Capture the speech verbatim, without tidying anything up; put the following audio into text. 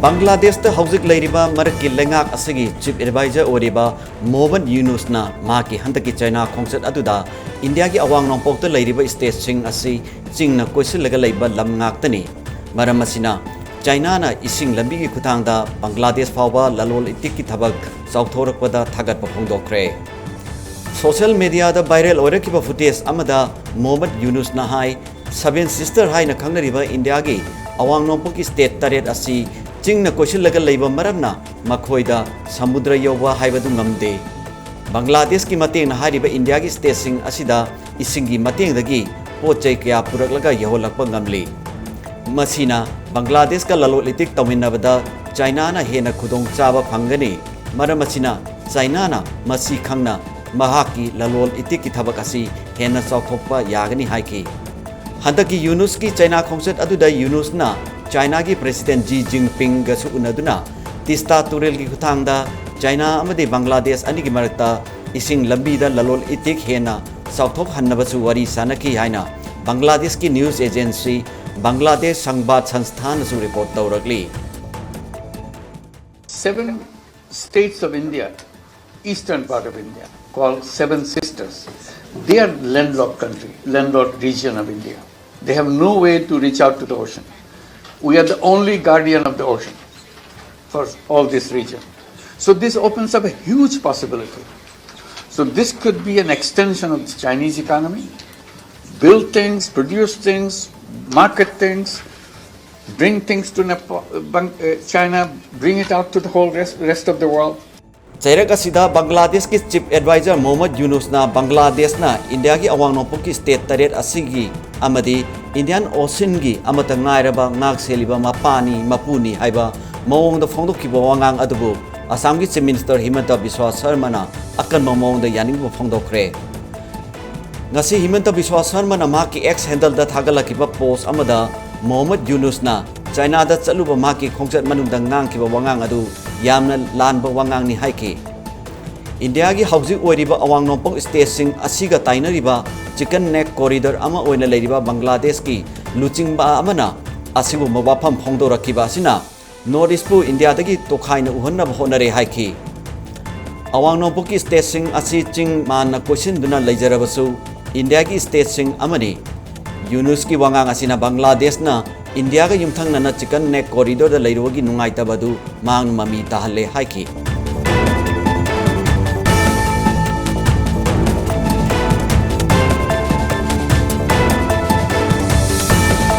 ꯕꯪꯒ꯭ꯂꯥꯗꯦꯁꯇ ꯍꯧꯖꯤꯛ ꯂꯩꯔꯤꯕ ꯃꯔꯛꯀꯤ ꯂꯩꯉꯥꯛ ꯑꯁꯤꯒꯤ Chief Advisor ꯑꯣꯏꯔꯤꯕ ꯃꯣꯍꯝꯃꯗ ꯌꯨꯅꯨꯁꯅ ꯃꯍꯥꯛꯀꯤ ꯍꯟꯗꯛꯀꯤ ꯆꯥꯏꯅꯥ ꯈꯣꯡꯆꯠ ꯑꯗꯨꯗ ꯏꯟꯗꯤꯌꯥꯒꯤ ꯑꯋꯥꯡ ꯅꯣꯡꯄꯣꯛꯇ ꯂꯩꯔꯤꯕ stateꯁꯤꯡ ꯑꯁꯤ ꯆꯤꯡꯅ ꯀꯣꯏꯁꯤꯜꯂꯒ ꯂꯩꯕ ꯂꯝ ꯉꯥꯛꯇꯅꯤ꯫ ꯃꯔꯝ ꯑꯁꯤꯅ ꯆꯥꯏꯅꯥꯅ ꯏꯁꯤꯡ ꯂꯝꯕꯤꯒꯤ ꯈꯨꯠꯊꯥꯡꯗ ꯕꯪꯒ꯭ꯂꯥꯗꯦꯁ ꯐꯥꯎꯕ ꯂꯂꯣꯟ ꯏꯇꯤꯛꯀꯤ ꯊꯕꯛ ꯆꯥꯎꯊꯣꯔꯛꯄꯗ ꯊꯥꯒꯠꯄ ꯐꯣꯡꯗꯣꯛꯈ꯭ꯔꯦ꯫ Social mediaꯗ viral ꯑꯣꯏꯔꯛꯈꯤꯕ footage ꯑꯃꯗ ꯃꯣꯍꯝꯃꯗ ꯌꯨꯅꯨꯁꯅ ꯍꯥꯏ, Seven Sister ꯍꯥꯏꯅ ꯈꯪꯅꯔꯤꯕ ꯏꯟꯗꯤꯌꯥꯒꯤ ꯑꯋꯥꯡ ꯅꯣꯡꯄꯣꯛꯀꯤ state ꯇꯔꯦꯠ ꯑꯁꯤ ꯆꯤꯡꯅ ꯀꯣꯏꯁꯤꯜꯂꯒ ꯂꯩꯕ ꯃꯔꯝꯅ ꯃꯈꯣꯏꯗ ꯁꯃꯨꯗ꯭ꯔ ꯌꯧꯕ ꯍꯥꯏꯕꯗꯨ ꯉꯝꯗꯦ꯫ ꯕꯪꯒ꯭ꯂꯥꯗꯦꯁꯀꯤ ꯃꯇꯦꯡꯅ ꯍꯥꯏꯔꯤꯕ ꯏꯟꯗꯤꯌꯥꯒꯤ stateꯁꯤꯡ ꯑꯁꯤꯗ ꯏꯁꯤꯡꯒꯤ ꯃꯇꯦꯡꯗꯒꯤ ꯄꯣꯠ ꯆꯩ ꯀꯌꯥ ꯄꯨꯔꯛꯂꯒ ꯌꯧꯍꯜꯂꯛꯄ ꯉꯝꯂꯤ꯫ ꯃꯁꯤꯅ ꯕꯪꯒ꯭ꯂꯥꯗꯦꯁꯀ ꯂꯂꯣꯟ ꯏꯇꯤꯛ ꯇꯧꯃꯤꯟꯅꯕꯗ ꯆꯥꯏꯅꯥꯅ ꯍꯦꯟꯅ ꯈꯨꯗꯣꯡꯆꯥꯕ ꯐꯪꯒꯅꯤ꯫ ꯃꯔꯝ ꯑꯁꯤꯅ ꯆꯥꯏꯅꯥꯅ ꯃꯁꯤ ꯈꯪꯅ ꯃꯍꯥꯛꯀꯤ ꯂꯂꯣꯟ ꯏꯇꯤꯛꯀꯤ ꯊꯕꯛ ꯑꯁꯤ ꯍꯦꯟꯅ ꯆꯥꯎꯊꯣꯛꯄ ꯌꯥꯒꯅꯤ ꯍꯥꯏꯈꯤ꯫ ꯍꯟꯗꯛꯀꯤ ꯌꯨꯅꯨꯁꯀꯤ ꯆꯥꯏꯅꯥ ꯈꯣꯡꯆꯠ ꯑꯗꯨꯗ ꯌꯨꯅꯨꯁꯅ ꯆꯥꯏꯅꯥꯒꯤ President Xi Jinpingꯒꯁꯨ ꯎꯅꯗꯨꯅ ꯇꯤꯁꯇꯥ ꯇꯨꯔꯦꯜꯒꯤ ꯈꯨꯠꯊꯥꯡꯗ ꯆꯥꯏꯅꯥ ꯑꯃꯗꯤ ꯕꯪꯒ꯭ꯂꯥꯗꯦꯁ ꯑꯅꯤꯒꯤ ꯃꯔꯛꯇ ꯏꯁꯤꯡ ꯂꯝꯕꯤꯗ ꯂꯂꯣꯟ ꯏꯇꯤꯛ ꯍꯦꯟꯅ ꯆꯥꯎꯊꯣꯛꯍꯟꯅꯕꯁꯨ ꯋꯥꯔꯤ ꯁꯥꯟꯅꯈꯤ ꯍꯥꯏꯅ ꯕꯪꯒ꯭ꯂꯥꯗꯦꯁꯀꯤ news agency Bangladesh Sangbad Sansthanꯅꯁꯨ report ꯇꯧꯔꯛꯂꯤ꯫ Seven states of India, eastern part of India, called Seven Sisters, they are landlocked country, landlocked region of India. They have no way to reach out to the ocean. We are the only guardian of the ocean for all this region. So this opens up a huge possibility. So this could be an extension of the Chinese economy. Build things, produce things, market things, bring things to Nepal, Bang- uh, China, bring it out to the whole rest, rest of the world. ꯆꯩꯔꯛ ꯑꯁꯤꯗ ꯕꯪꯒ꯭ꯂꯥꯗꯦꯁꯀꯤ Chief Advisor Mohammad ꯌꯨꯅꯨꯁꯅ ꯕꯪꯒ꯭ꯂꯥꯗꯦꯁꯅ ꯏꯟꯗꯤꯌꯥꯒꯤ ꯑꯋꯥꯡ ꯅꯣꯡꯄꯣꯛꯀꯤ state ꯇꯔꯦꯠ ꯑꯁꯤꯒꯤ ꯑꯃꯗꯤ Indian Oceanꯒꯤ ꯑꯃꯠꯇ ꯉꯥꯏꯔꯕ ꯉꯥꯛ ꯁꯦꯜꯂꯤꯕ ꯃꯄꯥꯅꯤ, ꯃꯄꯨꯅꯤ ꯍꯥꯏꯕ ꯃꯑꯣꯡꯗ ꯐꯣꯡꯗꯣꯛꯈꯤꯕ ꯋꯥꯉꯥꯡ ꯑꯗꯨꯕꯨ ꯑꯁꯥꯝꯒꯤ Chief Minister ꯍꯤꯃꯟꯇ ꯕꯤꯁ꯭ꯋꯥ ꯁꯔꯃꯅ ꯑꯀꯟꯕ ꯃꯑꯣꯡꯗ ꯌꯥꯅꯤꯡꯕ ꯐꯣꯡꯗꯣꯛꯈ꯭ꯔꯦ꯫ ꯉꯁꯤ ꯍꯤꯃꯟꯇ ꯕꯤꯁ꯭ꯋꯥ ꯁꯔꯃꯅ ꯃꯍꯥꯛꯀꯤ X handleꯗ ꯊꯥꯒꯠꯂꯛꯈꯤꯕ post ꯑꯃꯗ ꯃꯣꯍꯝꯃꯗ ꯌꯨꯅꯨꯁꯅ ꯆꯥꯏꯅꯥꯗ ꯆꯠꯂꯨꯕ ꯃꯍꯥꯛꯀꯤ ꯈꯣꯡꯆꯠ ꯃꯅꯨꯡꯗ ꯉꯥꯡꯈꯤꯕ ꯋꯥꯉꯥꯡ ꯑꯗꯨ ꯌꯥꯝꯅ ꯂꯥꯟꯕ ꯋꯥꯉꯥꯡꯅꯤ ꯍꯥꯏꯈꯤ꯫ ꯏꯟꯗꯤꯌꯥꯒꯤ ꯍꯧꯖꯤꯛ ꯑꯣꯏꯔꯤꯕ ꯑꯋꯥꯡ ꯅꯣꯡꯄꯣꯛ stateꯁꯤꯡ ꯑꯁꯤꯒ ꯇꯥꯏꯅꯔꯤꯕ chicken neck corridor ꯑꯃ ꯑꯣꯏꯅ ꯂꯩꯔꯤꯕ ꯕꯪꯒ꯭ꯂꯥꯗꯦꯁꯀꯤ ꯂꯨꯆꯤꯡꯕ ꯑꯃꯅ ꯑꯁꯤꯒꯨꯝꯕ ꯋꯥꯐꯝ ꯐꯣꯡꯗꯣꯔꯛꯈꯤꯕ ꯑꯁꯤꯅ North Eastꯄꯨ ꯏꯟꯗꯤꯌꯥꯗꯒꯤ ꯇꯣꯈꯥꯏꯅ ꯎꯍꯟꯅꯕ ꯍꯣꯠꯅꯔꯦ ꯍꯥꯏꯈꯤ꯫ ꯑꯋꯥꯡ ꯅꯣꯡꯄꯣꯛꯀꯤ stateꯁꯤꯡ ꯑꯁꯤ ꯆꯤꯡ ꯃꯥꯟꯅ ꯀꯣꯏꯁꯤꯟꯗꯨꯅ ꯂꯩꯖꯔꯕꯁꯨ, ꯏꯟꯗꯤꯌꯥꯒꯤ stateꯁꯤꯡ ꯑꯃꯅꯤ꯫ ꯌꯨꯅꯨꯁꯀꯤ ꯋꯥꯉꯥꯡ ꯑꯁꯤꯅ ꯕꯪꯒ꯭ꯂꯥꯗꯦꯁꯅ ꯏꯟꯗꯤꯌꯥꯒ ꯌꯨꯝꯊꯪꯅꯅ chicken neck corridorꯗ ꯂꯩꯔꯨꯕꯒꯤ ꯅꯨꯡꯉꯥꯏꯇꯕ ꯑꯗꯨ ꯃꯥꯡ ꯃꯃꯤ ꯇꯥꯍꯜꯂꯦ ꯍꯥꯏꯈꯤ꯫